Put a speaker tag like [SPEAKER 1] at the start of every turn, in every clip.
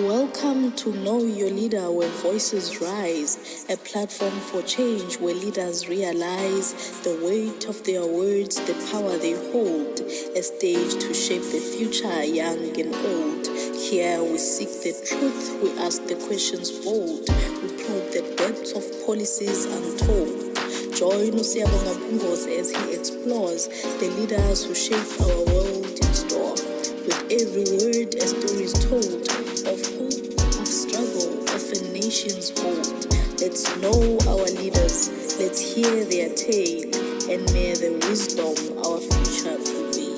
[SPEAKER 1] Welcome to Know Your Leader, where voices rise, a platform for change where leaders realize the weight of their words, the power they hold, a stage to shape the future, young and old. Here we seek the truth, we ask the questions bold, we probe the depths of policies untold. Join uSiyabonga Mpungose as he explores the leaders who shape our world in store. With every word, a story is told of hope, of struggle, of a nation's hold. Let's know our leaders, let's hear their tale, and may the wisdom our future prevail.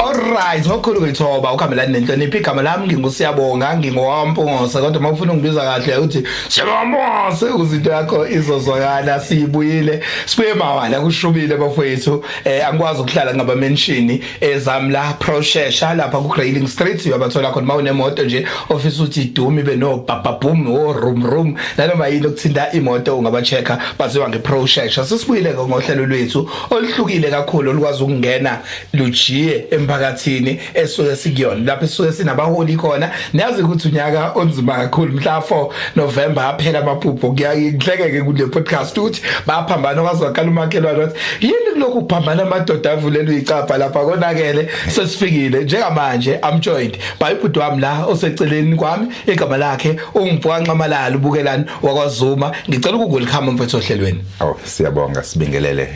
[SPEAKER 2] Alright, ngokukhulu kuyithoba ukuhambelana nenhlonipho. Igama lami nginguSiyabonga, ngingowaMpungose, kodwa uma ufuna ungibiza kahle uthi Siyabonga Mpungose ukuze into yakho izozwakala. Sibuyile, sibuye mawala kushubile bafowethu. Angikwazi ukuhlala ngaba mention ezami la Proshesha lapha ku Grayling Street. Uyabathola khona uma unemoto nje ofisa ukuthi idumi be no baba boom o room room nanoma yini okuthinta imoto, ungaba-checka, baziwa ngeProshesha. Sesibuyile ngohlelo lwethu oluhlukile kakhulu olukwazi ukungena lujiye emphakathini esuke sikuyona, lapho esuke sinabaholi khona. Niyazi ukuthi unyaka onzima kakhulu, mhla 4 November aphela amaphupho. Kuyahlekeke kule podcast ukuthi baphambana kwazi wakhala umakhelwane wathi yini kulokhu kuphambana amadoda avulelwe icapha lapha konakele. Sesifikile njengamanje, I'm joined by ubhuti wami la oseceleni kwami, igama lakhe ungibhuka Nxamalala ubukelani wakwaZuma. Ngicela ukuku-welcome mfethu ohlelweni.
[SPEAKER 3] Oh, siyabonga, sibingelele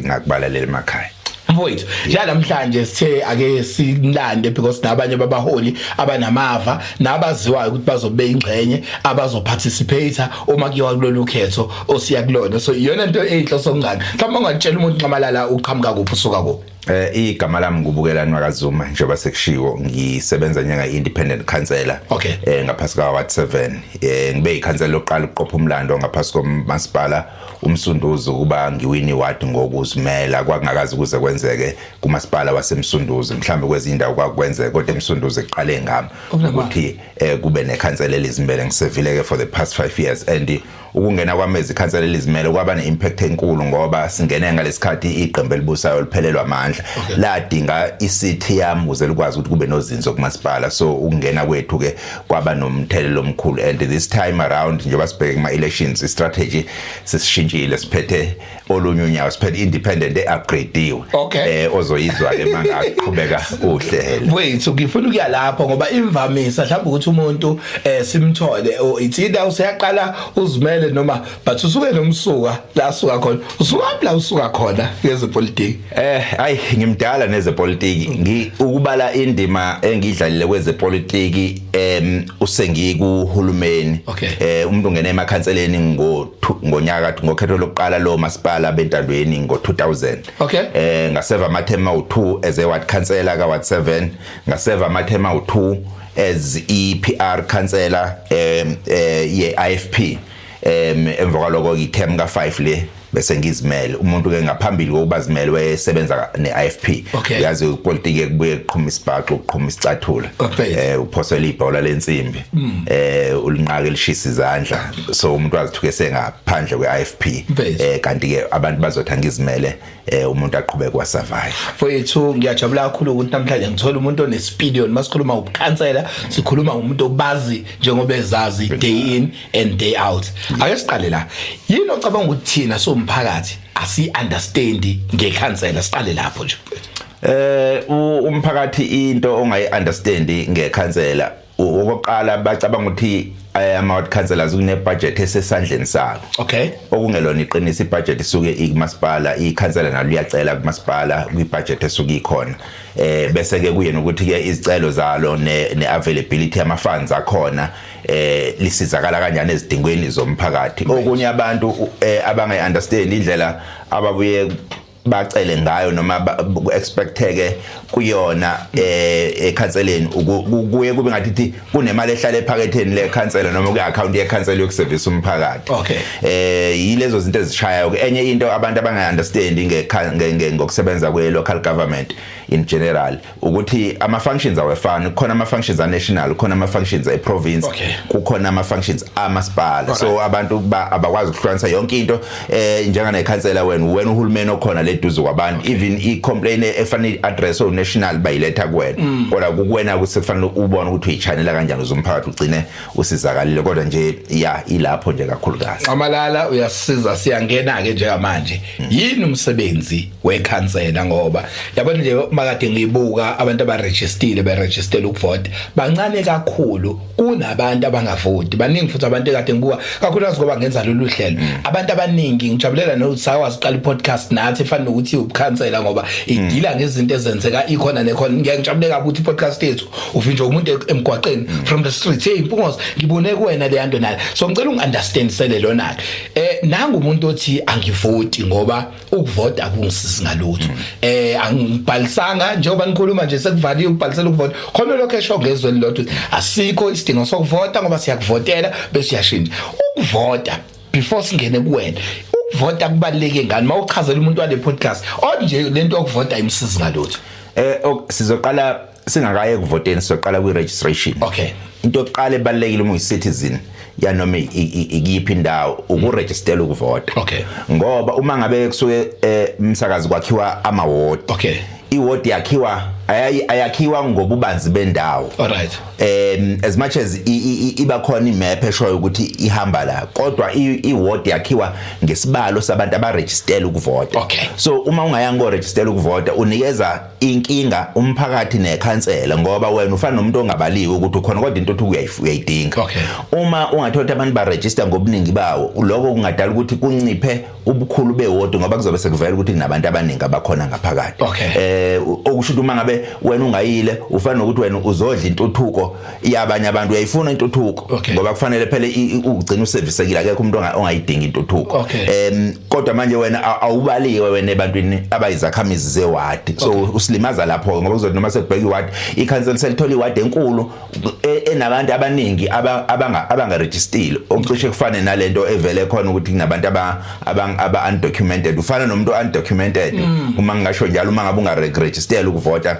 [SPEAKER 3] nakubalaleli emakhaya.
[SPEAKER 2] Mfowethu, njengamhlanje sithe ake silande because nabanye babaholi abanamava nabaziwayo ukuthi bazobe ingxenye abazoparticipate uma kuyiwa kulolu khetho osiya kulona. So iyona into eyinhloso ngani. Mhlawumbe ungatshela umuntu, Nxamalala, uqhamuka kuphi, usuka kuphi?
[SPEAKER 3] Igama lami nguBukelani wakaZuma, njengoba sekushiwo, ngisebenza njenga independent councillor ngaphasi ka Ward 7. Ngibe ikhansela lokuqala ukuqopha umlando ngaphasi komasipala uMsunduzi ukuba ngiwini ward ngokuzimela. Kwakungakazi kuze kwenzeke kumasipala waseMsunduzi, mhlawumbe kwezinye indawo kwakwenzeka, kodwa eMsunduzi kuqale ngami ukuthi kube nekhansela elizimele. Ngisevile ke for the past 5 years, and ukungena kwami ezikhansela elizimele kwaba ne-impact enkulu ngoba singene ngalesikhathi iqembu elibusayo liphelelwa amandla, ladinga i-seat yami ukuze likwazi ukuthi kube nozinzo kumasipala. So ukungena kwethu ke kwaba nomthelelo omkhulu, and this time around njengoba sibheke kuma elections, i-strategy sesishintshile, siphethe olunye unyawo, siphethe independent e-upgrade-iwe ozoyizwa ke mangaqhubeka uhlelo.
[SPEAKER 2] Wait, ngifuna ukuya lapho ngoba imvamisa mhlawumbe ukuthi umuntu simthole o it's either useyaqala uzimele noma, but usuke nomsuka la suka khona. Usuka la usuka khona ngezepolitiki?
[SPEAKER 3] Ayi, ngimdala nezepolitiki. Ngi ukubala indima engidlalile kwezepolitiki usengikuhulumeni. Umuntu ungena emakhanseleni ngonyaka ngokhetho lokuqala lo masipala bentandweni ngo2000. Ngaseva amathema u2 as a ward councillor ka ward 7, ngaseva amathema u2 as e-PR councillor ye IFP. Emva kwaloko i-term ka5 le bese ngizimele. Umuntu ke ngaphambili kokuba zimele wayesebenza ne-IFP. Uyazi ipolitiki kubuye kuqhuma isibhaxu, kuqhuma isicathula, uphosela ibhola lensimbi, ulinqaka elishisa izandla, so umuntu wazithuke sengaphandle kwe-IFP. Kanti ke abantu bazothi angizimele, umuntu aqhubeke kwa survive.
[SPEAKER 2] Mfowethu, ngiyajabula kakhulu ukuthi namhlanje ngithola umuntu onespilion. Masikhuluma ngobukhansela, sikhuluma ngomuntu obazi njengoba ezazi day in and day out. Ake siqale la, yini ocabanga ukuthi thina somphakathi asi understand ngekhansela? Siqale lapho nje.
[SPEAKER 3] Umphakathi into ongayi understand ngekhansela, okokuqala bacabanga ukuthi ama ward councillors kune budget esesandleni sabo, okungelona iqiniso. Ibudget isuke ikumasipala, ikhansela nalo liyacela kumasipala kwibudget esuke ikhona, bese ke kuye nokuthi ke izicelo zalo ne availability yama funds akhona lisizakala kanjani ezidingweni zomphakathi. Okunye abantu abangayi understand indlela ababuye bacele ngayo noma ku-expecteke kuyona ekhanseleni, kuye kube ngathi kunemali ehlala ephaketheni lekhansela noma kwi-account yekhansela yokusevisa umphakathi. Yilezo zinto ezishayayo. Enye into abantu abangayi-understand ngokusebenza kwe-local government, In general, ukuthi ama functions awefani. Kukhona ama functions a national, kukhona ama functions e province, kukhona ama functions amasipala. So abantu abakwazi ukuhlukanisa yonke into. Njenganekhansela, wena uhulumeni okhona leduze kwabantu. Even i complaint efanele address o national bayiletha kuwena, kodwa kukuwena ukuthi kufanele ubone ukuthi uyichannela kanjani ukuze umphakathi ugcine usizakalile. Kodwa nje ya, ilapho nje kakhulukazi.
[SPEAKER 2] Nxamalala, uyasiza. Siyangena ke njengamanje. Yini umsebenzi wekhansela? Ngoba yabona nje, makade ngibuka abantu abarejistile, berejistela ukuvota, bancane kakhulu kunabantu abangavoti. Baningi futhi abantu ekade ngibuka, kakhulukazi ngoba ngenza lolu hlelo. Abantu abaningi, ngijabulela nokuthi sakwazi uqala i-podcast nathi efana nokuthi ubukhansela, ngoba idila ngezinto ezenzeka ikhona nekhona. Ngiyangijabule kabi ukuthi i-podcast yethu uvinjwe umuntu emgwaqeni, from the street: "Hey Mpungose, ngibone kuwena le yanto nayo." So ngicela ungi-understandisele lona ke. Nanga umuntu othi angivoti ngoba ukuvota akungisizi ngalutho, angibhalisanga. Njengoba nikhuluma nje, sekuvaliwe ukubhalisela ukuvota khona. Lokho esho ngezwe lilodwa ukuthi asikho isidingo sokuvota ngoba siyakuvotela bese uyashintsha ukuvota. Before singene kuwena, ukuvota kubaluleke ngani mawuchazela umuntu wale podcast onje lento yokuvota imsizi ngalutho?
[SPEAKER 3] Sizoqala singakaye kuvoteni, sizoqala kwi registration. Into yokuqala ebalulekile uma uyi-citizen yanoma ikiphi indawo ukuregistela ukuvota. Ngoba uma ngabe kusuke, umsakazi, kwakhiwa amawodi, iwodi yakhiwa ayakhiwa ngobubanzi bendawo.
[SPEAKER 2] All right.
[SPEAKER 3] As much as iba khona imap eshoyo ukuthi ihamba la, kodwa iward yakhiwa ngesibalo sabantu abarejistela ukuvota. So uma ungayanga korejistela ukuvota, unikeza inkinga umphakathi nekhansela, ngoba wena ufana nomuntu ongabaliwe ukuthi ukhona, kodwa into othi uyayidinga. Uma ungathola abantu baregister ngobuningi bawo, lokho kungadala ukuthi kunciphe ubukhulu bewodi, ngoba kuzobe sekuvela ukuthi kunabantu abaningi abakhona ngaphakathi. Okusho ukuthi uma ngabe wena ungayile, ufana nokuthi wena uzodla intuthuko yabanye abantu. Uyayifuna intuthuko, ngoba kufanele phela ugcine uservisekile. Akekho umuntu ongayidingi intuthuko. Kodwa manje wena awubaliwe wena ebantwini abayizakhamizi zewadi, so usilimaza lapho, ngoba kuzothi noma sekubheka iwadi, ikhansela selithola iwadi enkulu enabantu abaningi abangarejistile, okucishe kufane nalento evele khona ukuthi kunabantu aba undocumented. Ufana nomuntu undocumented, uma ngingasho njalo, uma ngabe ungarejistela ukuvota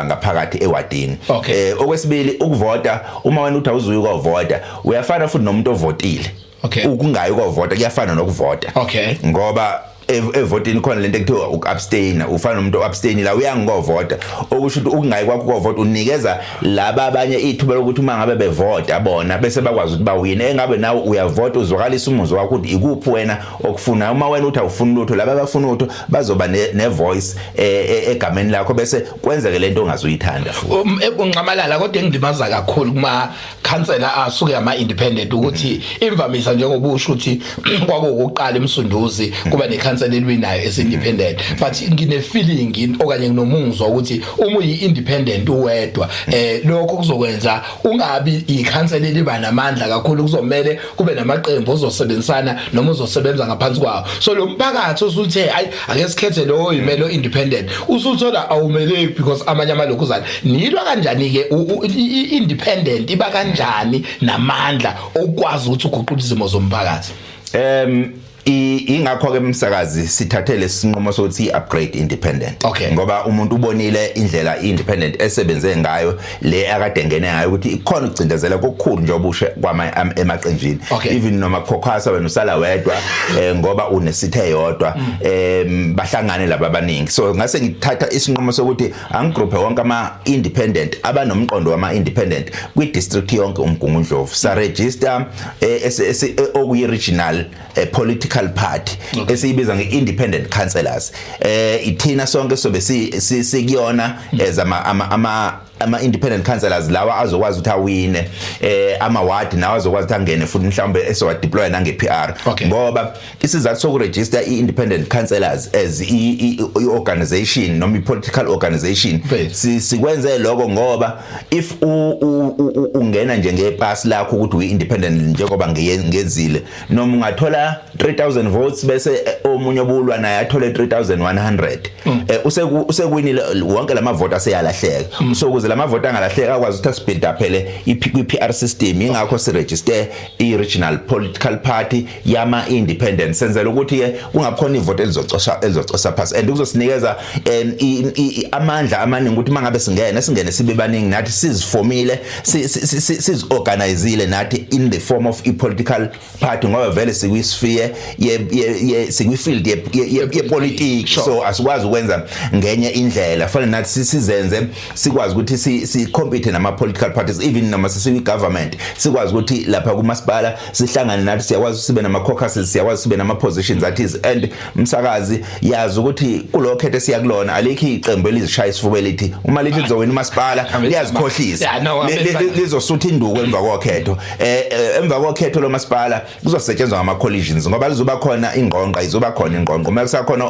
[SPEAKER 3] ngaphakathi ewadini. Okwesibili, ukuvota, uma wena uthi awuzuyi ukuvota, uyafana futhi nomuntu ovotile. Ukungayi ukuvota kuyafana nokuvota, ngoba evotini khona lento ekuthiwa uku-abstain. Ufana nomuntu o-abstain la uyangovota, okusho ukuthi ukungayi kwakho ukuvota unikeza laba abanye ithuba lokuthi uma ngabe bevota bona bese bakwazi ukuthi bawine. Engabe nawe uyavota, uzwakalisa umuzwa wakho ukuthi ikuphi wena okufunayo. Uma wena uthi awufuni lutho, laba abafuna ulutho bazoba ne-voice egameni lakho, bese kwenzeke lento ongazuyithanda futhi.
[SPEAKER 2] Unxamalala, kodwa engilimaza kakhulu kuma khansela asuke ama independent ukuthi imvamisa, njengoba usho ukuthi kwakuwukuqala eMsunduzi kuba nekhansela elwinayo esi-independent, but ngine feeling okanye nginomuzwa ukuthi uma uyi independent uwedwa, lokho kuzokwenza ungabi ikhansela eliba namandla kakhulu. Kuzomela kube namaqembu ozosebenzisana noma uzosebenza ngaphansi kwawo. So lo mphakathi usuthe, "Ayi, ake sikhethe lo oyimelo independent," usuthola awumeleki because amanye amalokhuzana nilwa kanjani ke? I-independent iba kanjani namandla okwazi ukuthi uguqule izimo zomphakathi?
[SPEAKER 3] Ingakho ke, umsakazi, sithathe lesinqumo sokuthi upgrade independent, ngoba umuntu ubonile indlela independent esebenze ngayo le akade ngene ngayo, ukuthi ikhona ukucindezela kokukhulu njengoba ushe kwama emaqenjini. Even noma khokhasa, wena usala wedwa, ngoba unesithe eyodwa, bahlangane laba abaningi. So ngase ngithatha isinqumo sokuthi angigroupe wonke ama independent abanomqondo wama independent kwi district yonke uMgungundlovu. Sa register okuyi regional political party esiyibiza nge-independent councillors. Ithina sonke sobe sikuyona as ama independent councillors lawa azokwazi ukuthi awine ama ward, nawo azokwazi ukuthi angene futhi mhlawumbe esowa deploy nange PR. Ngoba isizathu sokuregister i-independent councillors as i-organization noma i-political organization, sikwenze lokho ngoba if ungena nje ngepasi lakho ukuthi uyi-independent, njengoba ngenzile, noma ungathola 3000 votes bese omunye obulwa naye athole 3100, usekuwinile. Wonke lama vote aseyalahleka. So ukuze lamavoti angalahleka akwazi ukuthi asibuild up-ele kwi-PR system. Ingakho siregister i-regional political party yama independent, senzela ukuthi ke kungakhona ivoti elizocosha phasi, and kuzosinikeza amandla amaningi ukuthi mangabe singene sibe baningi nathi, sizifomile, siziorganizile nathi in the form of i-political party, ngoba vele sikwi-sphere ye sikwi-field ye-politics. So asikwazi ukwenza ngenye indlela, fanele nathi sizenze sikwazi ukuthi si compete nama political parties, even noma sesiyi government, sikwazi ukuthi lapha kumasipala sihlangane nathi, siyakwazi sibe nama caucuses, siyakwazi sibe nama positions athize. And umsakazi yazi ukuthi kulokho khetho esiya kulona, alikho iqembu elizishaya isifuba elithi uma lithi lizowina umasipala, liyazikhohlisa.
[SPEAKER 2] Yeah, no,
[SPEAKER 3] Lizosutha induku emva kokhetho. Emva kokhetho lomasipala kuzosetshenzwa ngama coalitions, ngoba lizoba khona ingqongqa, izoba khona ingqongqo uma kusakhona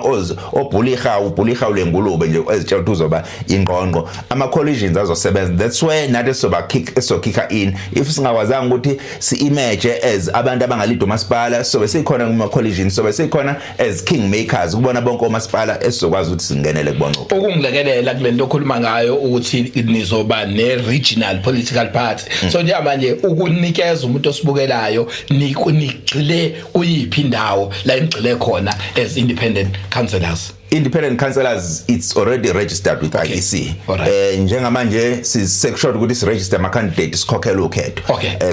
[SPEAKER 3] obhuliha ubhuliha lengulube nje ezitshela ukuthi uzoba ingqongqo, ama coalitions azosebenza. That's where nathi sizoba kick esizokicka in. If singakwazanga ukuthi si emerge as abantu abangalida umasipala, sobe sikhona kuma coalitions, sobe sikhona as king makers kubona bonke omasipala esizokwazi ukuthi singenele kubona.
[SPEAKER 2] Ukungilekelela kule nto okhuluma ngayo ukuthi nizoba ne-regional political party, so njengamanje ukunikeza umuntu osibukelayo, nigxile kuyiphi indawo la enigxile khona as independent councillors?
[SPEAKER 3] Independent councillors, it's already registered with IEC. Njengamanje sisekusho ukuthi siregister ama candidates, sikhokhela ukhetho.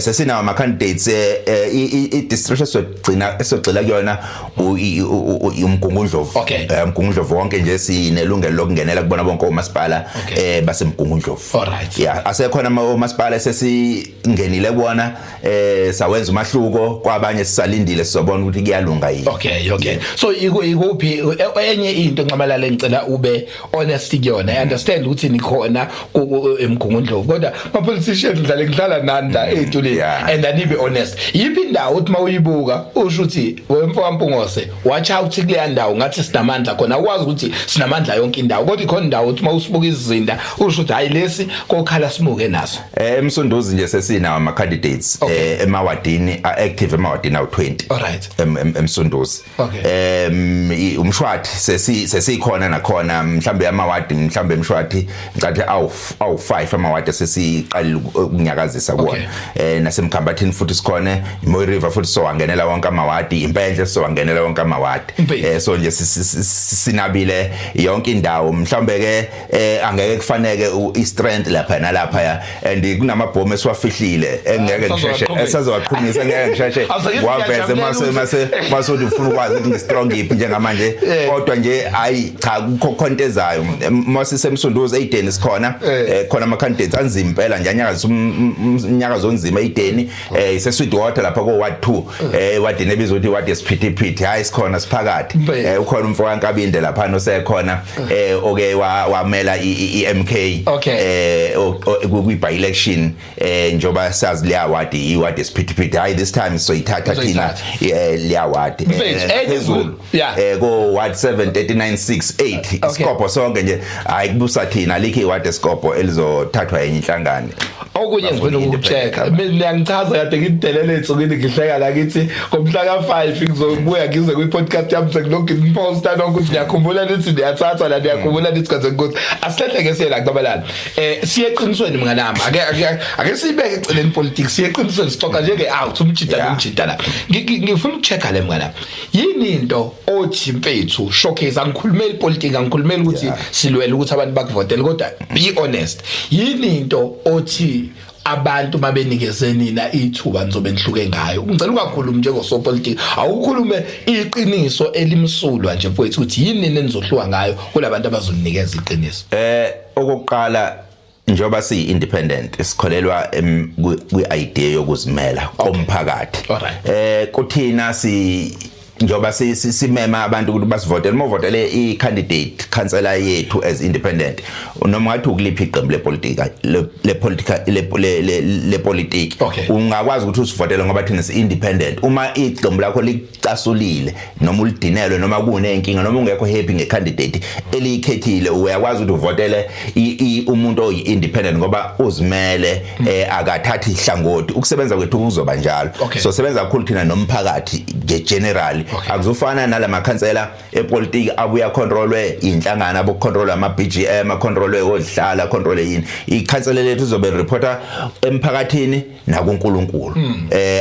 [SPEAKER 3] Sesinawo ama candidates. I district esogcina esogcila kuyona uMgungundlovu. UMgungundlovu wonke nje sinelungelo lokungenela kubona bonke omasipala baseMgungundlovu. Yeah, asekhona ama omasipala sesingenile kubona, sawenza umahluko, kwabanye sisalindile, sizobona ukuthi kuyalunga yini.
[SPEAKER 2] Okay, so ikuphi enye into, Nxamalala, engicela ube honest kuyona? I understand ukuthi nikhona eMgungundlovu, kodwa ma politicians ngidlale ngihlala nani la ey'tulini and anibe honest. Yiphi indawo uthi mawuyibuka usho ukuthi, "Wemfo kaMpungose, watch out kuleya ndawo, ngathi sinamandla khona"? Ukwazi ukuthi sinamandla yonke indawo, kodwa ikhona indawo uthi mawusibuka izizinda usho ukuthi, "Hayi, lesi kokhala simuke naso"?
[SPEAKER 3] EMsunduzi nje sesinawo ama candidates emawadini active, emawadini awu20 eMsunduzi. UMshwathi sesikhona nakhona, mhlambe amawadi, mhlambe eMshwathi ngicathi awu 5 amawadi sesiqalile ukunyakazisa kuwona. Nasemkhambathini futhi sikhona, iMooi River futhi sowangenela wonke amawadi, Impendle sowangenela wonke amawadi. So nje sinabile yonke indawo. Mhlambe ke angeke kufaneke i-strength lapha nalapha ya, and kunamabhomu esiwafihlile engeke ngisheshe esazowaqhumisa, ngeke ngisheshe waveze mase uthi ufuna ukwazi ukuthi ngi-strong iphi njengamanje. Kodwa nje hayi cha, kukho khonto ezayo mase semsunduzi eyideni sikhona. Khona ama candidates anzima impela nje, anyakaza umnyakazo onzima eyideni, ise-Sweetwater lapha ko ward 2, wadini ebizwa ukuthi ward yesiphithiphithi. Hayi, sikhona, siphakathi. Ukhona umfo kaNkabinde lapha nosekhona, oke wamela i-MK kwi by election, njoba sazi leya ward, i ward yesiphithiphithi. Hayi, this time soyithatha thina leya ward.
[SPEAKER 2] Mfethu,
[SPEAKER 3] Phezulu ko ward 7, 39, 6, 8, isikopho sonke nje, hayi, kubusa thina, alikho iward esikopho elizothathwa enye inhlangano.
[SPEAKER 2] Okunye ngifuna
[SPEAKER 3] Bafuna
[SPEAKER 2] ukucheck,
[SPEAKER 3] independent.
[SPEAKER 2] mina ngichaza kade ngidelele ensukwini, ngihleka la ngithi ngomhla ka5 ngizobuya ngize kwi-podcast yami, sengilokhu ngiposta nonke ukuthi ngiyakhumbula nithi niyathatha la, niyakhumbula nithi kaze ukuthi asihlehle ke siye la kubalala, siye eqinisweni mnganami. Ake siyibeke eceleni politics, siye eqinisweni, sixoxa njenge out umjida nomjida la. Ngifuna ukuchecka le, mnganami, yini into othi, mfethu, showcase? Angikhulumeli politics, angikhulumeli ukuthi silwele ukuthi abantu bakuvotele, kodwa be honest, yini into othi abantu mabenikeze nina ithuba nizobe nihluke ngayo? Ngicela ungakhulumi njengosopolitiki, awukhulume iqiniso elimsulwa nje, mfowethu, ukuthi yini nini enizohluka ngayo kulabantu abazonikeza iqiniso.
[SPEAKER 3] Okokuqala, njengoba siyi independent, sikholelwa kwi idea yokuzimela komphakathi. Kuthina si njengoba simema abantu ukuthi basivotele, uma uvotele i-candidate councillor yethu as independent, noma ngathi ukuliphi iqembu lepolitika le political le politiki, ungakwazi ukuthi usivotele ngoba thina si-independent. Uma iqembu lakho licasulile noma ulidinelwe noma kunenkinga noma ungekho happy ngecandidate eliyikhethile, uyakwazi ukuthi uvotele umuntu oyi-independent ngoba uzimele, akathathi ihlangothi. Ukusebenza kwethu kuzoba njalo. So sebenza kakhulu thina nomphakathi nje generally. Akuzufana nalamakhansela epolitiki abuya controlwe inhlangano, abo control ama BGM, controlwe odlala, control yini. Ikhansela lethu izobe reporta emphakathini nakuNkulunkulu.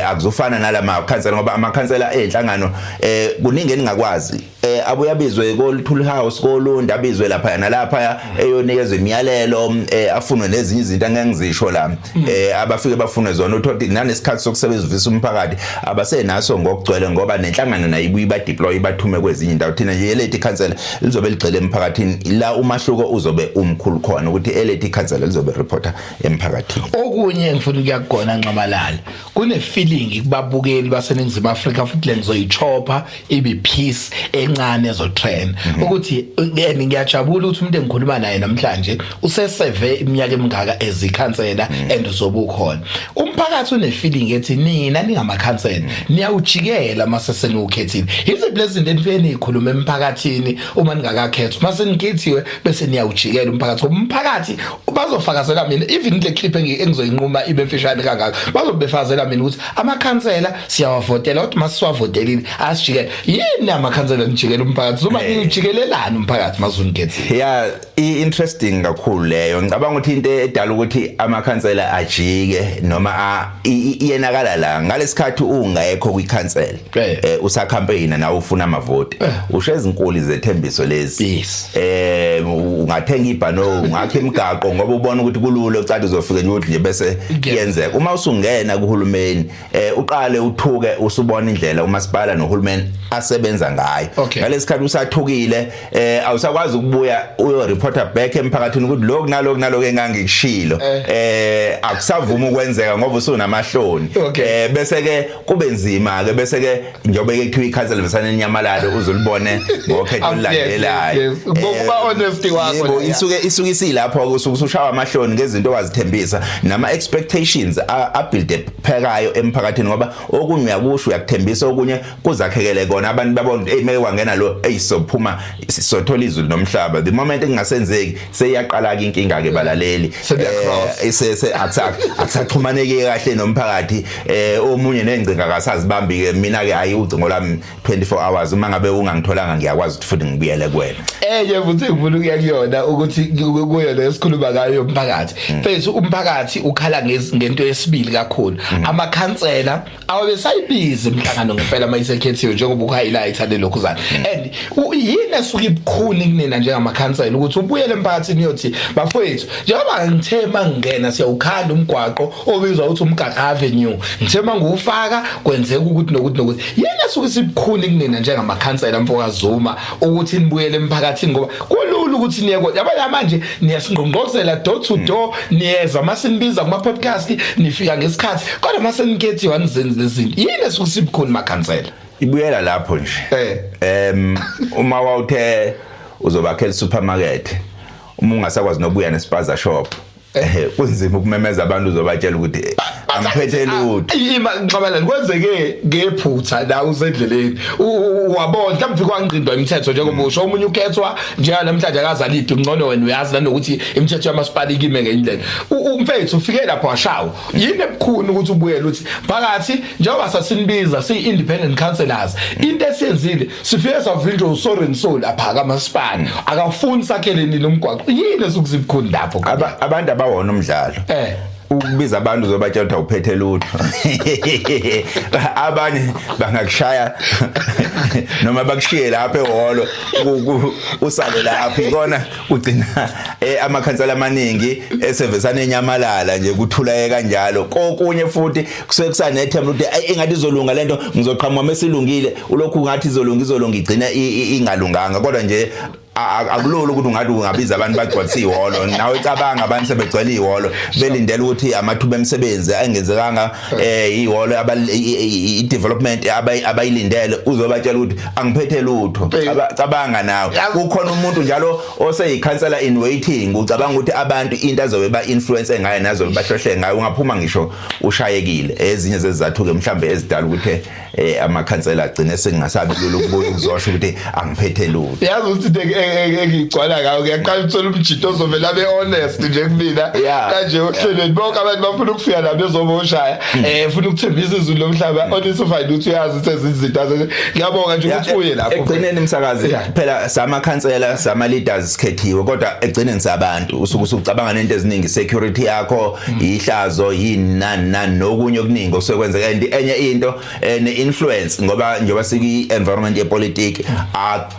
[SPEAKER 3] Akuzufana nalamakhansela, ngoba amakhansela enhlangano kuningi eningakwazi, abuya abizwe ko Tool House koLunda, abizwe lapha nalapha, eyonikezwe imiyalelo, afunwe nezinye izinto angengizisho la, abafike bafune zona. Uthola nanesikhathi sokusebenzisa umphakathi abasenaso ngokugcwele, ngoba nenhlangano nayo ibuye ba deploy, bathume kwezinye indawo. Thina nje elethu ikhansela lizobe ligxile emphakathini. La umahluko uzobe umkhulu khona, ukuthi elethu ikhansela lizobe reporta emphakathini.
[SPEAKER 2] Okunye engifuna ukuyakugona, Nxamalala, kune feeling kubabukeli baseNingizimu Afrika, futhi lengizoyichopha ibe piece encane ezotrend, ukuthi and ngiyajabula ukuthi umuntu engikhuluma naye namhlanje useseve iminyaka emingaka ezikhansela and uzobe ukhona. Umphakathi une feeling ethi nina ningamakhansela niyawujikela mase seniwukhethile. Yiziphi lezi zinto enifike niyikhuluma emphakathini uma ningakakhethwa, mase nikhethiwe bese niyawujikela umphakathi? Umphakathi bazofakazela mina, even le clip engizoyinquma ibe mfishane kangaka, bazobefakazela mina ukuthi amakhansela siyawavotela, kodwa masiwavotelile asijikele. Yini amakhansela nijikela umphakathi? Zuma, nijikelelani umphakathi mazunikhethile?
[SPEAKER 3] Yeah, i-interesting kakhulu leyo. Ngicabanga ukuthi into edala ukuthi amakhansela ajike noma iyenakala la ngalesikhathi ungekho kwikhansela, usacampaign nawe ufuna amavoti, usho ezinkulu izethembiso lezi. Ungathenga ibhano, ungakha imigaqo, ngoba ubona ukuthi kulula, ucathi uzofika nje ukuthi nje bese kuyenzeka. Uma usungena kuhulumeni, uqale uthuke usubona indlela umasipala nohulumeni asebenza ngayo. Ngalesikhathi usathukile, awusakwazi ukubuya uyo reporta back emphakathini ukuthi lokhu naloku naloku engangikushilo akusavuma ukwenzeka, ngoba usunamahloni. Bese ke kube nzima ke, bese ke njengoba ke kuthiwa ikhansela vesane inyamalalo, uzulibone ngokhetho olulandelayo.
[SPEAKER 2] Ngokuba honesty wakho
[SPEAKER 3] Yebo.
[SPEAKER 2] la.
[SPEAKER 3] Isuke isilapho, usuke usushawa amahloni ngezinto owazithembisa nama expectations abuild phekayo emphakathini, ngoba okunye uyakusho, uyakuthembisa, okunye kuzakhekele kona. Abantu babona ukuthi, hey, meke kwangena lo, hey, sophuma sothola izulu nomhlaba. The moment kungasenzeki, seyiyaqala ke inkinga ke, balaleli.
[SPEAKER 2] Sekuya-cross.
[SPEAKER 3] Se akusaxhumaneki kahle nomphakathi. Omunye nengcinga akasazibambi ke. Mina ke, hayi, ucingo lami 24 hours. Uma ngabe ungangitholanga, ngiyakwazi ukuthi futhi ngibuyele kuwena.
[SPEAKER 2] Enye futhi engifuna ukuya kuyona, ukuthi kuyo lesikhuluma ngayo umphakathi, mfethu, umphakathi ukhala ngento yesibili kakhulu. Amakhansela awabesayibiza imihlangano ngempela mayisekhethiwe, njengoba ukuhighlighta lelokhuzana. And yini esuke ibukhuni kunina njengamakhansela ukuthi ubuyele emphakathini uyothi, bafowethu, njengoba ngithe mangingena siyawukhanda umgwaqo obizwa ukuthi uMgaga Avenue, ngithe mangiwufaka kwenzeka ukuthi nokuthi nokuthi? Yini esuke isibukhuni kunina njengamakhansela, mfoka Zuma, ukuthi nibuyele emphakathini? Ngoba kulula ukuthi niye kodwa yabona manje niyasingqongqozela door to door, niyeza masinibiza kuma podcast, nifika ngesikhathi, kodwa masenikhethiwe anizenzi lezi zinto. Yini esuke isibukhuni, makhansela?
[SPEAKER 3] Ibuyela lapho nje. Uma wawuthe uzobakhela supermarket, uma ungasakwazi nobuya nespaza shop, kunzima ukumemeza abantu uzobatshela ukuthi angiphethe lutho.
[SPEAKER 2] Ima, ngixabana kwenzeke ngephutha la usendleleni, wabona mhlawumbe kwangqindwa imithetho, njengoba usho omunye ukhethwa njenga namhlanje akazalidi ngcono, wena uyazi nanokuthi imithetho yamasipala ikime ngendlela. Umfethu ufike lapho washawa. Yini ebukhuni ukuthi ubuyele uthi, phakathi, njengoba sasinibiza siyi-independent councillors, into esiyenzile sifike savinjwa uso and so lapha kamasipala, akafuni sakhele nini umgwaqo? Yini esukuzibukhuni lapho?
[SPEAKER 3] Abantu abawona umdlalo. Ukubiza abantu uzobatshela ukuthi awuphethe lutho, abanye bangakushaya noma bakushiye lapha ehholo, usale lapho. Ikona ugcina amakhansela amaningi esevesane enyamalala nje, kuthula kanjalo. Kokunye futhi kusuke kusanethemba ukuthi, ayi, engathi izolunga lento, ngizoqhamuka mesilungile. Ulokhu ngathi izolunga, izolunga, igcina ingalunganga. Kodwa nje akulula ukuthi ungathi ungabiza abantu bagcwalise ihholo. Nawe cabanga abantu sebegcwele ihholo belindele ukuthi amathuba emisebenzi engenzekanga, ihholo, i-development abayilindele, uzobatshela ukuthi angiphethe lutho. Cabanga nawe, kukhona umuntu njalo oseyikhansela in waiting, ucabanga ukuthi abantu into azobe ba influence ngayo nazobe bahlohle ngayo, ungaphuma ngisho ushayekile. Ezinye zezizathu ke mhlambe ezidala ukuthi Amakhansela agcine sengingasabi lula ukubuya ukuzosho ukuthi angiphethe lutho.
[SPEAKER 2] Yazi ukuthi into engigcwala ngayo, ngiyaqala ukuthola umjito ozovela abe honest nje kumina kanje ohlelweni. Bonke abantu bafuna ukufika la bezoboshaya, funa ukuthembisa izulu lomhlaba, only to find ukuthi uyazi ukuthi ezinye izinto ngiyabonga nje ukuthi uye lapho.
[SPEAKER 3] Ekugcineni, umsakazi, phela samakhansela, sama leaders sikhethiwe, kodwa ekugcineni sabantu usuke usucabanga nento eziningi, security yakho, ihlazo, yini, nani nani, nokunye okuningi okusekwenzeka. And enye into, ne-influence, ngoba njengoba sikwi environment yepolitiki,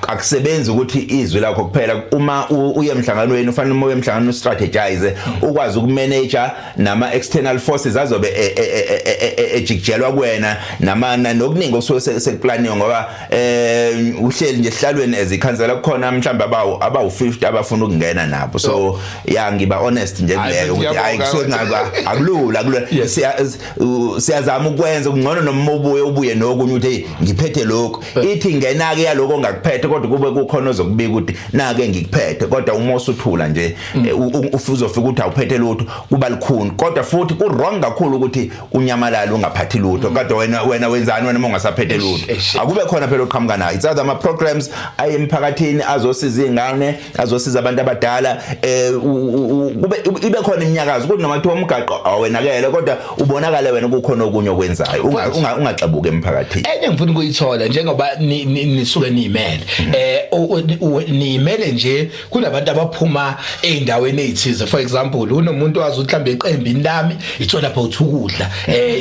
[SPEAKER 3] akusebenzi ukuthi izwi lakho kuphela. Uma uye emhlanganweni, ufanele uma uye emhlanganweni ustrategize, ukwazi ukumanage nama external forces azobe ejikijelwa kuwena, nama nokuningi okusuke sekuplaniwe, ngoba uhleli nje esihlalweni as ikhansela, kukhona mhlawumbe abawu 50 abafuna ukungena nabo. So ya, ngiba honest nje kuleyo ukuthi hayi, kusuke ngaka akulula, akulula. Siyazama ukwenza kungcono, noma ubuye nokunye ukuthi, "Hey, ngiphethe lokhu." Ithi ngena ke yaloko ongakuphethe, kodwa kube kukhona ozokubika ukuthi nake ngikuphethe. Kodwa uma usuthula nje, uzofika ukuthi awuphethe lutho, kuba likhuni. Kodwa futhi ku wrong kakhulu ukuthi unyamalala ungaphathi lutho. Kodwa wena wenzani wena uma ungasaphethe lutho? Akube khona phela oqhamuka nayo. It's either ama programs aye emphakathini azosiza izingane, azosiza abantu abadala, kube ibe khona iminyakazo, ukuthi noma kuthiwa umgaqo awenakele, kodwa ubonakale wena kukhona okunye okwenzayo, ungaxabuki emphakathini.
[SPEAKER 2] Enye ngifuna ukuyithola, njengoba nisuke niyimele, niyimele nje, kunabantu abaphuma ey'ndaweni ey'thize. For example, unomuntu wazi ukuthi mhlawumbe eqembini lami it's all about ukudla,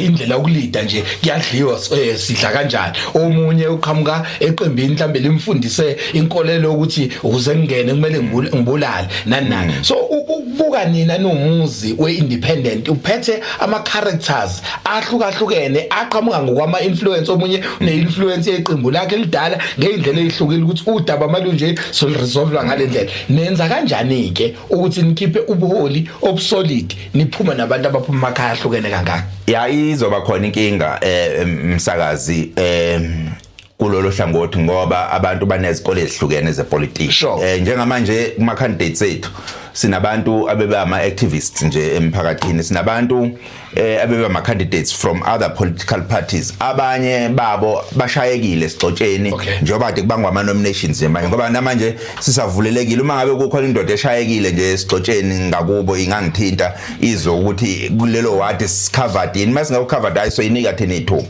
[SPEAKER 2] indlela yokulida nje, kuyadliwa, sidla kanjani. Omunye uqhamuka eqembini mhlawumbe limfundise inkolelo ukuthi ukuze ngingene kumele ngibulale, nani nani. So ukubuka nina nomuzi we-independent uphethe ama-characters ahlukahlukene aqhamuka ngokwama influence, omunye une-influence yeqembu lakhe elidala ngey'ndlela ey'hlukile, ukuthi udaba malunje soluresolve ngale ndlela, nenza kanjani-ke ukuthi nikhiphe ubuholi obusolid, niphume nabantu abaphuma emakhaya ahlukene kangaka?
[SPEAKER 3] Ya, izoba khona inkinga, msakazi, kulolo hlangothi, ngoba abantu banezikole ezihlukene zepolitiki. Njengamanje kuma candidates ethu sinabantu abebe ama activists nje emphakathini, sinabantu abebe ama candidates from other political parties, abanye babo bashayekile esigxotsheni njengoba kade kubangwa ama nominations nje manje, ngoba namanje sisavulelekile. Uma ngabe kukhona indoda eshayekile nje esigxotsheni ngakubo, ingangithinta izwe ukuthi kulelo ward sicovered yini. Mase covered, hayi, soyinika thina ithuba,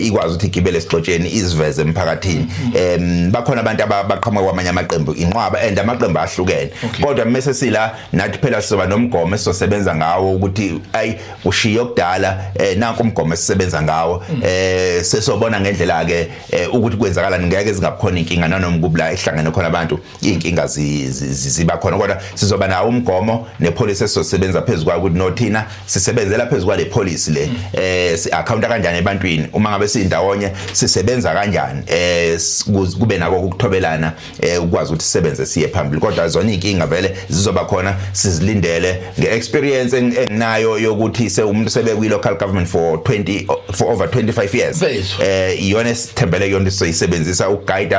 [SPEAKER 3] ikwazi ukuthi igibele esigxotsheni, iziveze emphakathini. Bakhona abantu abaqhamuka kwamanye amaqembu, inqwaba, and amaqembu ahlukene. Kodwa mase sila nathi phela sizoba nomgomo esizosebenza ngawo, ukuthi ayi, ushiye okudala, nanku umgomo esisebenza ngawo. Sesobona ngendlela ke ukuthi kwenzakalani. Ngeke zingabukhona inkinga nanoma kubula ehlangene khona abantu, inkinga ziba khona, kodwa sizoba nawo umgomo nepolicy esizosebenza phezulu kwayo, ukuthi nothina sisebenzela phezulu kwale policy le, si account kanjani ebantwini, uma ngabe sindawonye sisebenza kanjani, kube nako ukuthobelana, ukwazi ukuthi sisebenze siye phambili. Kodwa zona inkinga vele zizoba khona, sizilindele. Ngeexperience enginayo yokuthi se umuntu sebe kwi local government for over 25 years, iyona esithembele kuyona, sizoyisebenzisa ukuguide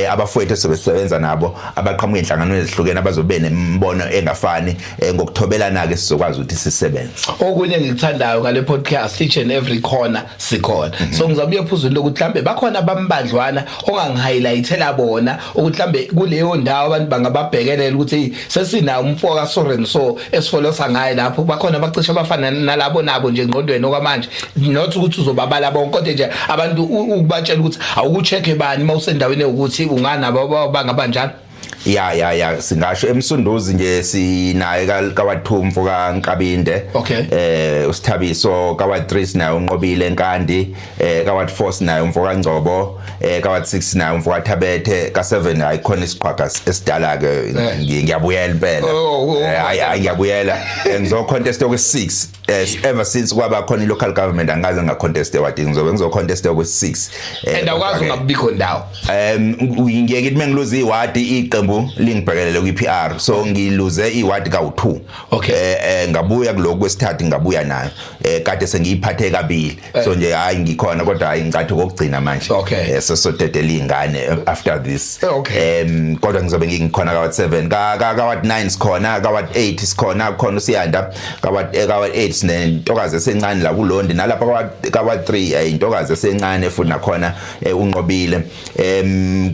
[SPEAKER 3] abafowethu esizobe nabo abaqhamuka enhlanganweni ezihlukene, abazobe nemibono engafani. Ngokuthobelana ke sizokwazi ukuthi sisebenze.
[SPEAKER 2] Okunye engikuthandayo ngale podcast, each and every corner sikhona. So ngizabuye phuzulu lokuthi mhlambe bakhona abambadlwana ongangihighlightela bona, ukuthi mhlambe kuleyo ndawo abantu bangababhekelela ukuthi, hey, sesinawo umfoka so and so esifolosa ngaye lapho, bakhona abacishe abafana nalabo nabo nje engqondweni okwamanje, not ukuthi uzobabala bonke, kodwa nje abantu ukubatshela ukuthi awukucheck bani mawusendaweni ukuthi unganabo bangabanjalo?
[SPEAKER 3] Ya, singasho eMsunduzi nje sinaye ka ward 2 umfoka Nkabinde. Usithabiso. Ka ward 3 sinaye uNqobile Nkandi, ka ward 4 sinaye umfoka Ngcobo, ka ward 6 sinaye umfoka Thabethe, ka 7 hayi, khona isiqhwaga esidala ke. Ngiyabuyela impela.
[SPEAKER 2] Oh.
[SPEAKER 3] Hayi hayi, ngiyabuyela. Ngizo contest okwe6. Ever since kwaba khona i-local government, angikaze ngacontest ewardini. Ngizobe ngizocontest okwe6.
[SPEAKER 2] And awukwazi ungabikho ndawo.
[SPEAKER 3] Ngiye ngithi mengiluze iwadi, iqembu lingibhekelele kwi-PR, so ngiluze iwadi kawu2. Ngabuya kuloko kwesithathu, ngabuya nayo, kade sengiyiphathe kabili. So nje hayi, ngikhona, kodwa hayi, ngicathi kokugcina manje. Sesodedela ingane after this. Kodwa ngizobe ngikhona ka ward 7, ka ward 9 sikhona, ka ward 8 sikhona, khona usiyanda ka ward 8. Sinentokazi esencane la kuLondi nalapha kwa 3, intokazi esencane futhi nakhona unqobile.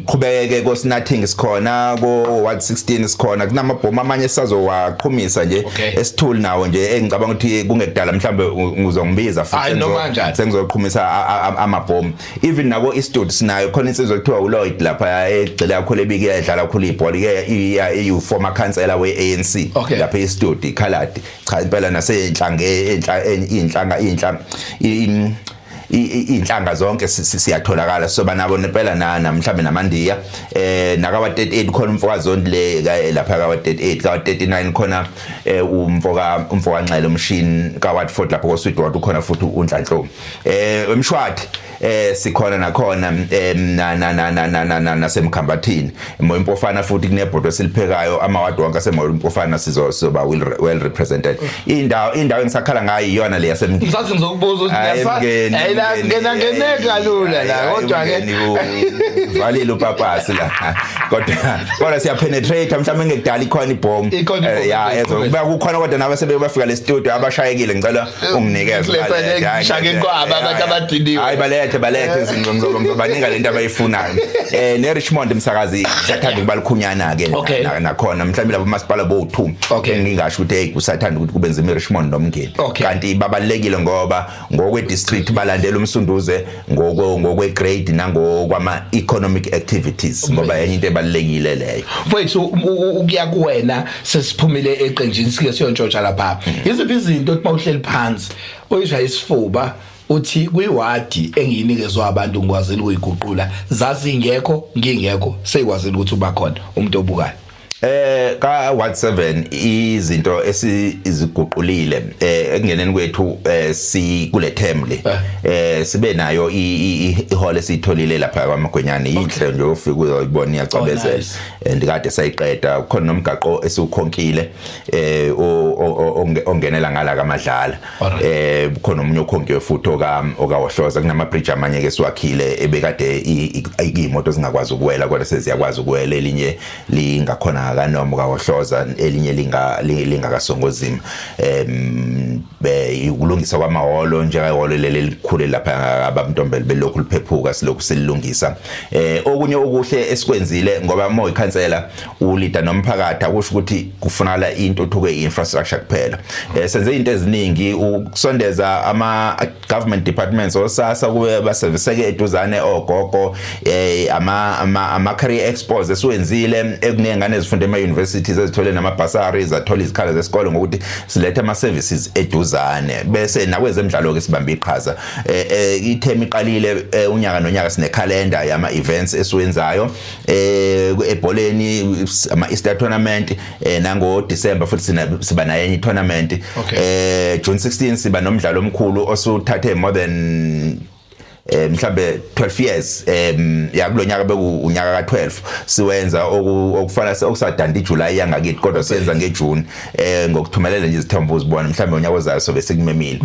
[SPEAKER 3] Qhubeke ko Snathing sikhona, ko Ward 16 sikhona, kunamabhomu amanye esazowaqhumisa nje esithuli nawo nje, engicabanga ukuthi kungekudala mhlambe uzongibiza futhi
[SPEAKER 2] Hayi, noma kanjani.
[SPEAKER 3] Sengizoqhumisa amabhomu. Even nako istudio sinayo khona insizwa ekuthiwa uLloyd lapha, egxile kakhulu, ebike edlala kakhulu ibhola ke, iyu former councillor we-ANC lapha estudio ikhaladi. Cha impela, nasenhlange inhlanga inhlanga iy'nhlanga zonke siyatholakala, soba nabo nempela na mhlambe namandiya. Nakawa 38 khona umfokazondi le lapha, kawa 38, kawa 39 khona umfoka Nxele umshini, ka Ward 40 lapho ko Sweetwater ukhona futhi uNhlanhlo. Emshwathi sikhona nakhona, na na na na na na nasemkhambathini Moya Impofana futhi kunebhodo esiliphekayo. Amawadi wonke asemoya Impofana sizoba well represented. Indawo engisakhala ngayo iyona le yasemngeni.
[SPEAKER 2] Ngisathi ngizokubuza ukuthi
[SPEAKER 3] Hayi, Emngeni,
[SPEAKER 2] la
[SPEAKER 3] Emngeni,
[SPEAKER 2] ngena ngeneka kalula la,
[SPEAKER 3] hayi,
[SPEAKER 2] kodwa ke
[SPEAKER 3] Emngeni uvalile upapasi la, kodwa siya penetrate. Mhlawumbe ngekudala ikhona ibhomu.
[SPEAKER 2] Ikhona ibhomu,
[SPEAKER 3] Ya, ezo
[SPEAKER 2] iqhubeke.
[SPEAKER 3] kukhona, kodwa nabe sebefika le studio abashayekile, ngicela unginikeze.
[SPEAKER 2] Kuletha
[SPEAKER 3] Balethe,
[SPEAKER 2] le
[SPEAKER 3] hayi,
[SPEAKER 2] ngishake inqwaba abantu abadiniwe.
[SPEAKER 3] Hayi, balethe, ngizobanika lento abayifunayo. Ne Richmond, umsakazi, siyathanda ukuba likhunyana ke nakhona mhlawumbe labo masipala bo2. Ngingasho ukuthi hey, kusathanda ukuthi kube nzima iRichmond noMngeni, kanti babalekile ngoba ngokwe district balandela uMsunduze ngokwe grade nangokwama economic activities, ngoba enye into ebalekile leyo.
[SPEAKER 2] Mfowethu, ukuya kuwena, sesiphumile eqenjini, sike siyontshontsha lapha. Iziphi izinto othi mawuhleli phansi oyishaya isifuba uthi kwiwadi engiyinikezwa abantu ngikwazile ukuyiguqula, zazingekho ngingekho, seyikwazile ukuthi uba khona umuntu obukayo?
[SPEAKER 3] Ka Ward 7 izinto esiziguqulile ekungeneni kwethu, si kule term le, sibe nayo ihall esiyitholile lapha kwaMagwenyane, inhle nje, ufika uzoyibona iyacwebezela.
[SPEAKER 2] Oh, nice.
[SPEAKER 3] And kade sayiqeda. Khona nomgaqo esiwukhonkile ongenela ngala kaMadlala. Khona omunye okhonkiwe futhi okawohloza, kunama bridge amanye ke siwakhile ebekade iy'moto zingakwazi ukuwela, kodwa seziyakwazi ukuwela. Elinye lingakhona kanoma kawohloza, elinye lingakasongozima. Ukulungisa kwamahholo, njengehholo leli elikhulu lapha abamntombela, belokhu liphephuka, silokhu silungisa. Okunye okuhle esikwenzile, ngoba uma uyikhansela ulida nomphakathi, akusho ukuthi kufunakala intuthuko ye-infrastructure kuphela. Senze into eziningi ukusondeza ama government departments, osasa kube baserviseke eduzane ogogo, ama career expos esiwenzile, ekunengane ezifunda ema universities ezithole nama bursaries, zathola izikhala zesikole ngokuthi silethe ama services eduzane. Bese nakwezemidlalo ke sibambe iqhaza. Ithemu iqalile, unyaka nonyaka sine calendar yama events esiwenzayo ebholeni, ama Easter tournament, nango December futhi sina siba naye enye tournament. June 16 siba nomdlalo omkhulu osuthathe more than mhlambe 12 years, ya, kulonyaka beku unyaka ka12 siwenza, okufana okusadanda iJuly yangakithi, kodwa siyenza ngeJune ngokuthumelela nje izithombe uzibona. Mhlambe unyaka ozayo sobe sekumemile.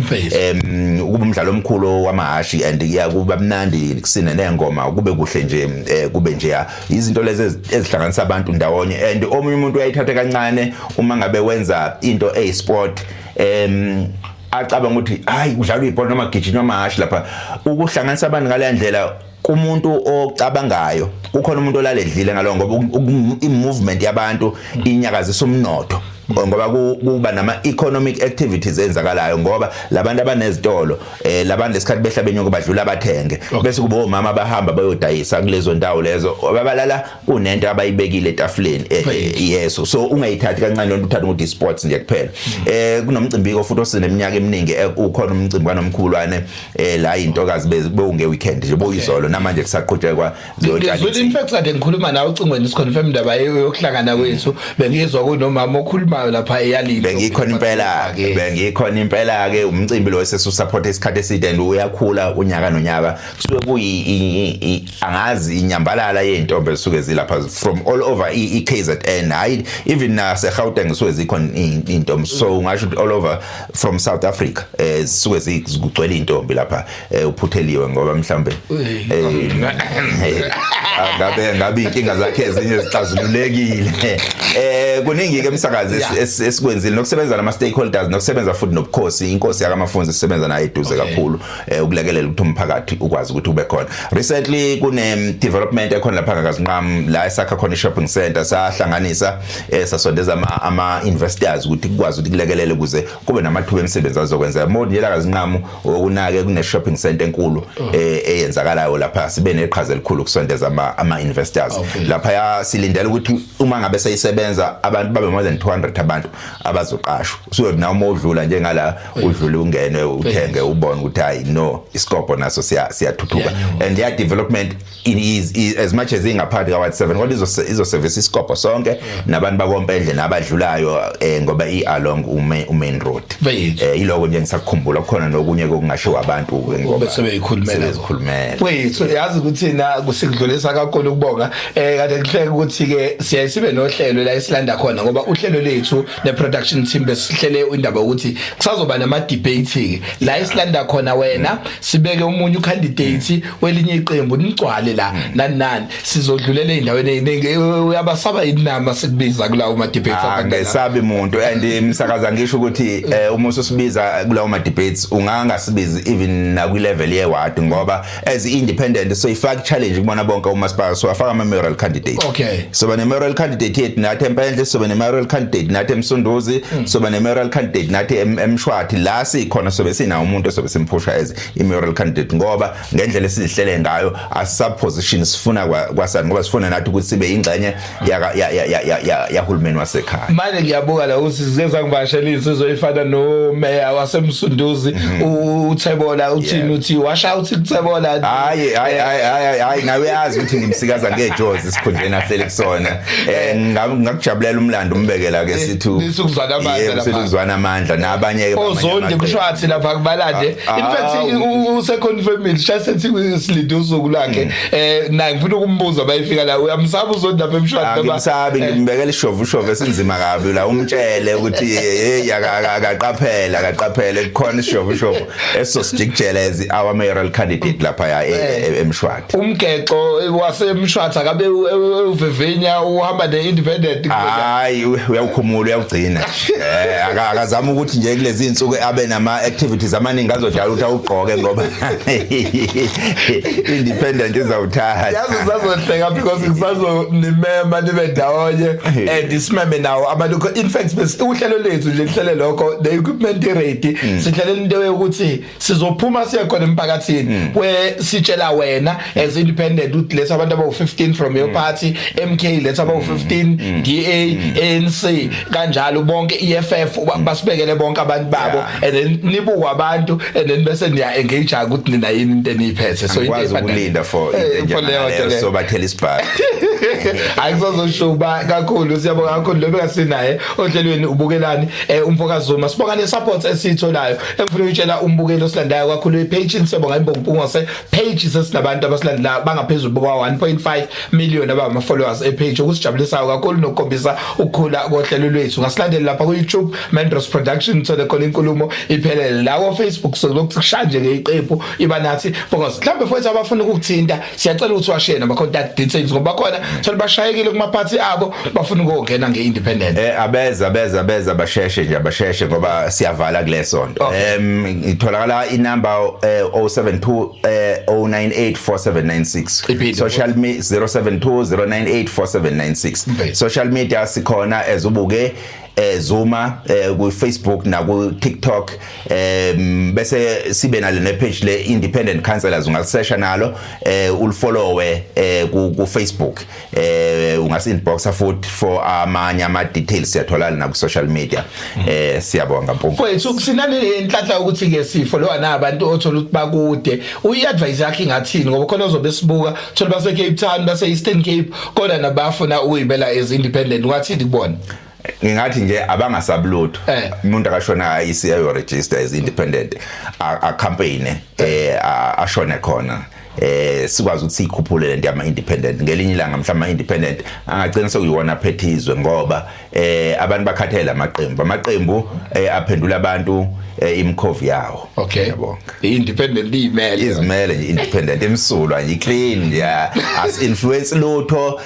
[SPEAKER 3] Ukuba umdlalo omkhulu wamahashi and kuba mnandi, kusine nengoma, kube kuhle nje, kube nje ya izinto lezi ezihlanganisa abantu ndawonye. And omunye umuntu uyayithatha kancane uma ngabe wenza into eyisport, acabanga ukuthi hayi, kudlalwa ibhola noma gijinywa amahashi lapha. Ukuhlanganisa abantu ngale ndlela, kumuntu ocabangayo kukhona umuntu olale edlile ngalo, ngoba i-movement yabantu inyakazisa umnotho, ngoba kuba nama economic activities enzakalayo, ngoba labantu abanezitolo, labantu lesikhathi behla benyuka badlula abathenge, bese kuba omama abahamba bayodayisa kulezo ndawo lezo ababalala kunento abayibekile etafuleni. Yeso, so ungayithathi kancane lonto, uthatha ukuthi sports nje kuphela. Kunomcimbi ko futhi osineminyaka eminingi, ukhona umcimbi kaNomkhulwane la intokazi bewunge weekend nje, boyizolo, namanje kusaqhutshekwa ziyotshala.
[SPEAKER 2] Ngizwile, in fact kade ngikhuluma nawe ucingweni, siconfirm indaba yokuhlangana kwethu, bengizwa kunomama okhulumayo lapha eyalini.
[SPEAKER 3] Bengikhona impela, bengikhona impela ke. Umcimbi lo sesusupport isikhathi eside and uyakhula unyaka nonyaka. Kusuke kuyi angazi inyambalala yeintombi ezisuke zilapha from all over i-KZN, hayi, even nase Gauteng kusuke zikhona intombi, so ungasho ukuthi all over from South Africa zisuke zigcwele intombi lapha. Uphutheliwe ngoba mhlambe ngabe inkinga zakhe ezinye zixazululekile. Kuningi ke, emsakazi. Esikwenzile nokusebenza nama stakeholders, nokusebenza futhi nobukhosi, inkosi yakaMafunze sisebenza nayo eduze kakhulu ukulekelela ukuthi umphakathi ukwazi ukuthi ube khona. Recently kune development ekhona lapha ngakaZinqamu, la esakha khona i-shopping center, sahlanganisa sasondeza ama investors ukuthi kukwazi ukuthi kulekelele ukuze kube namathuba emisebenzi azokwenzeka more nje la kaZinqamu. Okunake kune shopping center enkulu eyenzakalayo lapha, sibe neqhaza elikhulu kusondeza ama investors lapha. Ya, silindele ukuthi uma ngabe seyisebenza abantu babe more than 200 abantu abazoqashwa. So nawe uma udlula njengala, udlule ungene uthenge, ubone ukuthi hayi no, isikobho naso siyathuthuka. And their development is as much as ingaphakathi ka Ward 7, kodwa izoservice isikobho sonke nabantu bakoMpendle nabadlulayo, ngoba i along umain road. Iloko nje ngisakukhumbula, kukhona nokunye kokungashiwo abantu ngoba
[SPEAKER 2] bese beyikhulumela.
[SPEAKER 3] Sebezikhulumela.
[SPEAKER 2] Wethu, yazi ukuthi na kusikudlulisa kakhulu ukubonga. Kade kuhleke ukuthi ke siyaye sibe nohlelo la esilanda khona, ngoba uhlelo lethu ne production team besihlele indaba ukuthi kusazoba nama debate ke la esilanda khona wena, sibeke umunye ucandidate welinye iqembu, nigcwale la nani nani, sizodlulela endaweni eziningi. Uyabasaba inama sikubiza kulawo ma debates?
[SPEAKER 3] Angesabi umuntu, and imsakaza ngisho ukuthi uma ususibiza kulawo ma debates, ungangasibizi even nakwi level ye ward, ngoba as independent so ifaka challenge kubona bonke umasipala, so afaka ama mayoral candidate. Soba ne mayoral candidate yethu nathi eMpendle, soba ne mayoral candidate nathi eMsunduzi, soba ne mayoral candidate nathi eMshwathi. La sikhona sobe sinawo umuntu sobe simphusha as i mayoral candidate, ngoba ngendlela esizihlele ngayo asisa-position sifuna kwasani, ngoba sifuna nathi ukuthi sibe ingxenye yahulumeni wasekhaya.
[SPEAKER 2] Manje ngiyabuka la ukuthi size sangibashela insizwa efana nomeya waseMsunduzi uThebola, uthini, uthi washa uthi kuThebola?
[SPEAKER 3] Hayi hayi hayi hayi hayi, nawe uyazi ukuthi ngimsikaza ngejozi isikhundleni ahleli kusona. Ngakujabulela umlando umbekela ke sithi
[SPEAKER 2] Nisukuzwana amandla
[SPEAKER 3] lapha. Sikuzwana amandla nabanye ke.
[SPEAKER 2] Ozondi Mshwathi lapha kubalande. In fact useconfirmile, shasethi silinde usuku lwakhe. Naye ngifuna ukumbuza bayifika la, uyamsaba uZondi lapha eMshwathi?
[SPEAKER 3] Angimsabi, ngimbekela ishovu ushovu esinzima kabi la, umtshele ukuthi hey, akaqaphela, akaqaphele, kukhona ishovu ushovu esizosijikijela as our mayoral candidate lapha ya eMshwathi.
[SPEAKER 2] Umgexo waseMshwathi akabe uvevenya uhamba ne-independent?
[SPEAKER 3] Hayi, uyawukhumula, uyawugcina. Akazama ukuthi nje kulezi insuku abe nama activities amaningi azodala ukuthi awugqoke, ngoba independent izawuthatha.
[SPEAKER 2] Yazi usazohleka because kusazonimema nibe ndawonye and isimeme nawo abantu. In fact uhlelo lethu nje lihlele lokho, the equipment ready, sihlelela into yokuthi sizophuma siye khona emphakathini we sitshela wena as independent ukuthi letha abantu abawu-15 from your party, MK letha abawu-15, DA, ANC kanjalo bonke, EFF, basibekele bonke abantu babo and then nibukwa abantu and then bese niya engage ukuthi nina yini into eniyiphethe.
[SPEAKER 3] So into efana ukulinda for into
[SPEAKER 2] for leyo nto leyo.
[SPEAKER 3] So bathela isibhamu.
[SPEAKER 2] Hayi, kusazoshuba kakhulu. Siyabonga kakhulu lo bekasinaye ohlelweni ubukelani, umfokazi Zuma. Sibonga ne support esiyitholayo. Engifuna ukutshela umbukeli osilandayo kakhulu epage, siyabonga imbongi page, sesinabantu abasilandela bangaphezulu kwa 1.5 million abama followers epage, okusijabulisayo kakhulu nokukhombisa ukukhula kohlelo lwethu. Ngasilandela lapha ku YouTube, Mendros Production, thole khona inkulumo iphelele. La ko Facebook sokulokhu kushanje ngeyiqephu iba nathi because mhlawumbe futhi abafuna ukukuthinta, siyacela ukuthi washiye nama contact details, ngoba khona thola bashayekile kumaphathi abo, bafuna ukungena ngeindependent.
[SPEAKER 3] Abeza abeza abeza, basheshe nje, abasheshe ngoba siyavala kulesonto. Itholakala inumber 072 098 4796.
[SPEAKER 2] Iphinde.
[SPEAKER 3] Social media 072 098 4796. Social media sikhona as ubuke Zuma ku Facebook na ku TikTok, bese sibe nalo ne page le independent councillors, ungalisesha nalo ulifollowe ku Facebook. Ungasi inboxa futhi for amanye ama details, siyatholana na ku social media. Siyabonga, Mpunga.
[SPEAKER 2] Mfowethu, sinane inhlanhla ukuthi ke sifollowa nabantu othola ukuthi bakude. Uyi-advice yakhe ingathini, ngoba khona ozobe sibuka thola base Cape Town, base Eastern Cape, kodwa nabafuna ukuyimela as independent, ungathini kubona?
[SPEAKER 3] Ngingathi nje abangasabi lutho. Umuntu akashona ayisi ayo register as independent, a campaign, ashone khona, sikwazi ukuthi sikhuphule lento yama independent. Ngelinye ilanga mhlawumbe ama independent angagcina sekuyiwona aphethe izwe, ngoba abantu bakhathele amaqembu aphendula abantu imikhovu yawo.
[SPEAKER 2] Ngiyabonga. I-independent iyimele.
[SPEAKER 3] Izimele nje, independent imsulwa nje, clean ya, as influence lutho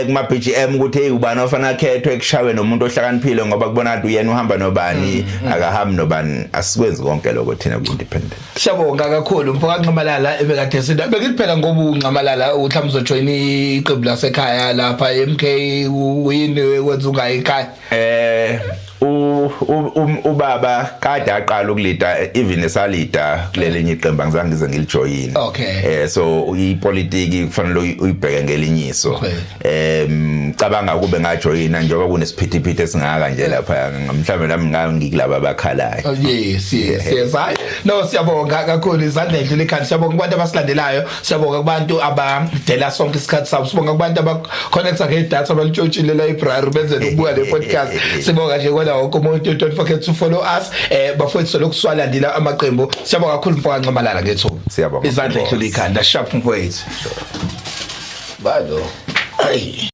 [SPEAKER 3] kuma BGM ukuthi hey, ubani ofana akhethwe, kushawe nomuntu. umuntu ohlakaniphile ngoba kubona ukuthi uyena uhamba nobani, akahambi nobani. Asikwenzi konke lokho thina ku-independent.
[SPEAKER 2] Siyabonga kakhulu, mfo kaNxamalala, ebekade sinda. Bekithi phela ngoba uNxamalala mhlawumbe uzojoyina iqembu lasekhaya lapha MK, yini wenza ungayi ekhaya?
[SPEAKER 3] Ubaba kade aqala ukulida, even esalida kulelinye iqembu angizange ngize ngilijoyine. So ipolitiki kufanele uyibheke ngelinye iso. Cabanga kube ngajoyina njengoba kunesiphithiphithi esingaka nje lapha, mhlawumbe nami ngangikulaba abakhalayo.
[SPEAKER 2] Oh, yes, hayi no, siyabonga kakhulu, izandla edlula ikhanda. Siyabonga kubantu abasilandelayo, siyabonga kubantu abadela sonke isikhathi sabo, sibonga kubantu abaconnecta ngedatha abalitshontshile library benzele ukubuka le podcast. Sibonga nje kona wonke umuntu. Don't forget to follow us, bafowethu, solokhu siwalandela amaqembu. Siyabonga kakhulu, mfo kaNxamalala, ngethuba.
[SPEAKER 3] Siyabonga.
[SPEAKER 2] Izandla edlula ikhanda. Sharp, mfowethu, balo, ayi.